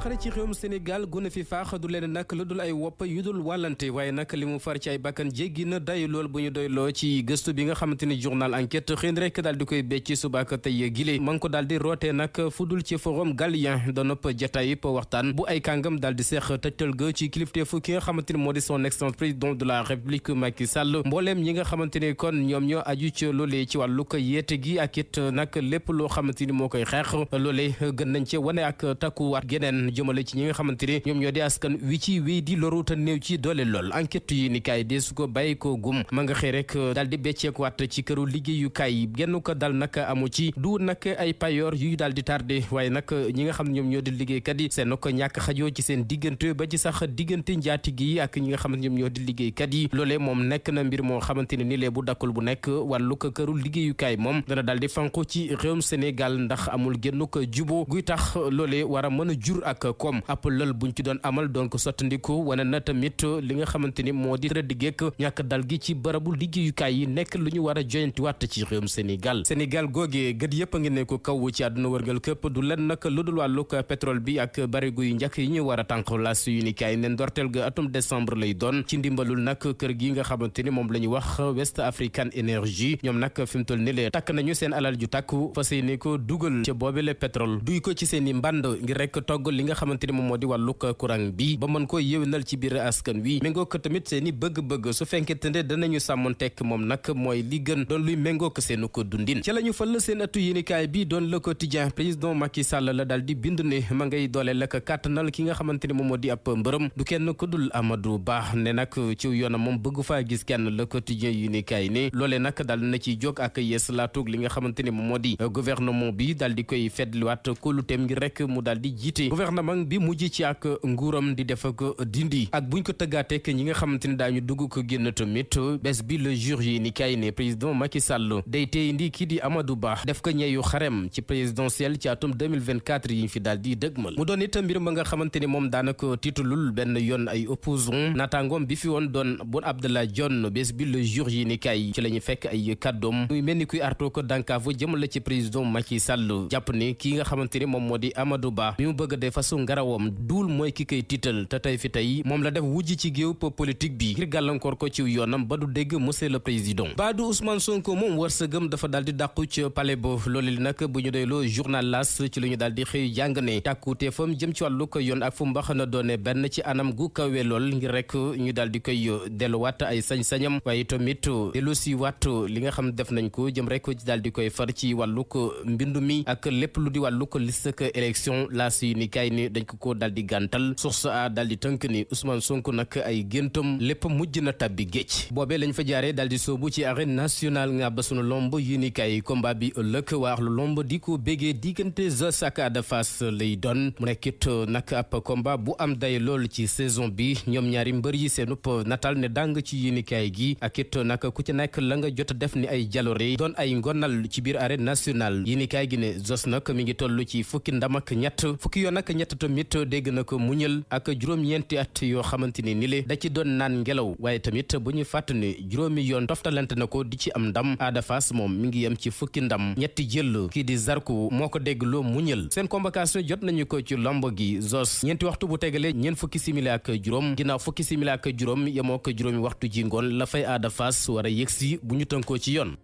njàqare ci réewum Sénégal gune fi faax du leen nag lu dul ay wopp yu dul wàllante waaye nag li mu far ci ay bakkan jéggi na day lool bu ñu doyloo ci gëstu bi nga xamante ni journal enquête xëy na rek daal di koy becci subaak tey gile ma ngi ko daal di rootee nag fudul ci forum Galien da nopp jataay waxtaan bu ay kàngam daal di seex tëjtal ga ci kilifteefu ki nga xamante ni moo di son excellence président de la république Macky Sall mbooleem ñi nga xamante ni kon ñoom ñoo aju ci loolee ci wàllu ko yeete gi ak it nag lépp loo xamante ni moo koy xeex loolee gën nañ ci wane ak takkuwaat geneen jëmale ci ñi nga xamante ni ñoom ñoo di askan wi ci wéy di loru te néew ci doole lool enquête yi ni kaay dee su ko bàyyi ko gum ma nga xëy rek daal di becceekuwaat ci këru liggéeyukaay genn ko dal nag amu ci du nag ay payoor yuy daal di tardé waaye nag ñi nga xam ne ñoom ñoo di liggéeykat yi seen ko ñàkk xajoo ci seen diggante ba ci sax diggante njaatige yi ak ñi nga xamante ñoom ñoo di liggéeykat yi loolee moom nekk na mbir moo xamante ne ni lee bu dakkul bu nekk wàllu ko këru liggéeyukaay moom dana daal di fanqu ci réewum Sénégal ndax amul genn ko jubo guy tax loolee war a mën a jur ak koom ab lël buñ ci doon amal donc sottandiku wane na tamit li nga xamante ni moo di rëddigeek ñàkk dal gi ci barabu liggéeyukaay yi nekk lu ñu war a joyantiwaat ci réewum Sénégal googee gët yëpp a ngi ne ko kaw ci àdduna wërngal këpp du len nag lu dul wàllug pétrole bi ak barigu yu njëkk yi ñu war a tànq las yu ni kaay ne ndorteel ga atum décembre lay doon ci ndimbalul nag kër gi nga xamante ni moom la ñu wax West African Energy ñoom nag fi mu toll ni lee takk nañu seen alal ju takku fas yéene ko dugal ci boobile pétrole duy ko ci seen i mbànd ngir rek togg li nga xamante ni moom moo di wàllug courant bi ba mën ko yéwénal ci biir askan wi méngoo ko tamit seen i bëgg-bëgg su fekkente ne danañu sàmmoon tekk moom nag mooy li gën doon luy méngoo ko seenu ko dundin ci la ñu fal seen atu yéenikaay bi doon Le Quotidien président Macky Sall la daal di bind ne ma ngay doole la ko kàttanal ki nga xamante ni moom moo di ab mbërëm du kenn ku dul Amadou Ba ne nag ci yoonam moom bëgg faa gis kenn Le Quotidien yéenikaay ne loolee nag daal na ciy jóg ak yees laatug li nga xamante ni moom moo di gouvernement bi daal di koy feddliwaat kóoluteem ngir rek mu daal di jiite gouvernement bi mujj ci ak nguuram di def ak dindi ak buñ ko tëggaateek ñi nga xamante ni daañu dugg ko génn tamit bés bi le jour yi ni kay ne président Macky Sall day tey indi kii di Amadou Ba def ko ñeeyu xarem ci présidentielle ci atum 2024 yi fi daal di dëgmal mu doon itam mbir ma nga xamante ni moom daanaka tiitulul benn yoon ay opposant naataangoom bi fi woon doon Boun Abdallah Dionne bés bi le jour yi ni kay ci la ñu fekk ay kàddoom muy mel ni kuy artoo ko dànkaafu jëmale ci président Macky Sall jàpp ni kii nga xamante ni moom moo di Amadou Ba mi mu bëgg a def façon ngarawam duul mooy ki koy tiital te tey fi tey moom la def wujj ci géew politique bi ngir gàllankoor ko ci yoonam ba du dégg monsieur le président ba du Ousmane Sonko moom wërsëgam dafa daal di dàqu ci palais ba loolu li nag bu ñu doyloo journal L'As ci lu ñu daal di xëy jàng ne tàkkuute fam jëm ci wàllu ko yoon ak fu mbax na doone benn ci anam gu kawe lool ngir rek ñu daal di koy delluwaat ay sañ-sañam waaye tamit dellu si waat li nga xam def nañ ko jëm rek ci daal di koy far ci wàllu ko mbindu mi ak lépp lu di wàllu ko liste ak élection L'As yi ni kay ni dañ ko daal di gàntal source a daal di tënk ni Ousmane Sonko nag ay géntam lépp mujj na tabbi géej boobee lañ fa jaaree daal di soobu ci arène nationale nga ba sunu lomb yi ni kay combat bi ëllëg waax lu lomb di ko bégee diggante Zoss ak Ada Fass lay doon mu nekkit nag ab combat bu am day lool ci saison bi ñoom ñaari mbër yi seenup natal ne dàng ci yéenikaay gi ak it nag ku ci nekk la nga jot a def ni ay jaloore doon ay ngonal ci biir arène nationale yéenikaay gi ne Zoss nag mi ngi toll ci fukki ndam ak ñett fukki yoon ak ñett tamit dégg na ko muñal ak juróom-ñeenti at yoo xamante ni le da ci doon naan ngelaw waaye tamit bu ñuy fàtt ne juróomi yoon toftalante na ko di ci am ndam Ada Fass moom mi ngi yem ci fukki ndam ñetti jël kii di Zarko moo ko dégg loo muñal seen convocation jot nañu ko ci lamb gi Zoss ñeenti waxtu bu tegale ñeent fukki simili ak juróom ginnaaw fukki simili ak juróom yemoo ko juróomi waxtu ji ngoon la fay Ada Fass war a yëgsi bu ñu tënkoo ci yoon